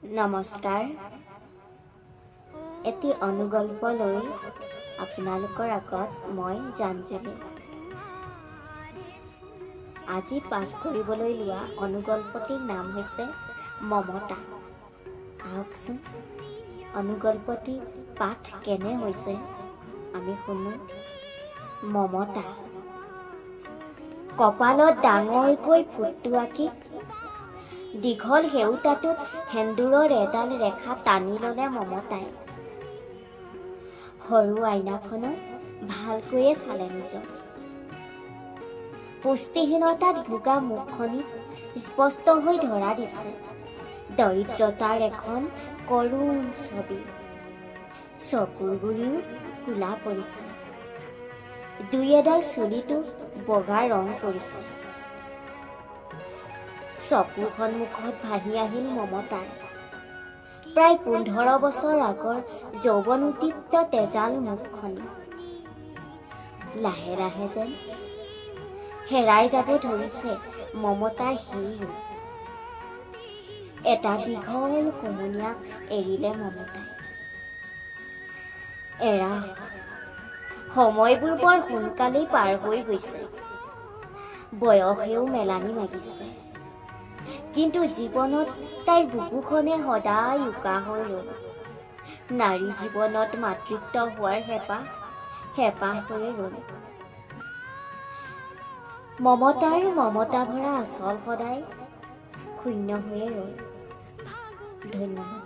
নমস্কাৰ। এটি অনুগল্প লৈ আপোনালোকৰ আগত মই জানজুলি। আজি পাঠ কৰিবলৈ লোৱা অনুগল্পটিৰ নাম হৈছে মমতা। আহকচোন, অনুগল্পটি পাঠ কেনে হৈছে আমি শুনো। মমতা। কপালত ডাঙৰকৈ ফোঁটটো আঁকি দীঘল সেউতাটোত সেন্দুৰৰ এডাল ৰেখা টানি ললে মমতাই। সৰু আইনাখনত ভালকৈয়ে চালে নিজক। পুষ্টিহীনতাত ভোগা মুখখনিত স্পষ্ট হৈ ধৰা দিছে দৰিদ্ৰতাৰ এখন কৰুণ ছবি। চকুৰ গুৰিও ক'লা পৰিছে, দুই এডাল চুলিতো বগা ৰং পৰিছে। চকুৰ সন্মুখত ভাহি আহিল মমতাৰ প্ৰায় 15 বছৰ আগৰ যৌৱনোদ্দীপ্ত তেজাল মুখখনি। লাহে লাহে যেন হেৰাই যাব ধৰিছে মমতাৰ সেই ৰূপ। এটা দীঘল হুমুনিয়াহ এৰিলে মমতাই। এৰা, সময়বোৰ বৰ সোনকালেই পাৰ হৈ গৈছে। বয়সেও মেলানি মাগিছে, কিন্তু জীৱনত তাইৰ বুকুখনে সদায় উকা হৈ ৰ'ল। নাৰী জীৱনত মাতৃত্ব হোৱাৰ হেঁপাহ হেঁপাহ হৈয়ে ৰ'ল। মমতাৰ মমতা ভৰা আঁচল সদায় শূন্য হৈয়ে ৰ'ল। ধন্যবাদ।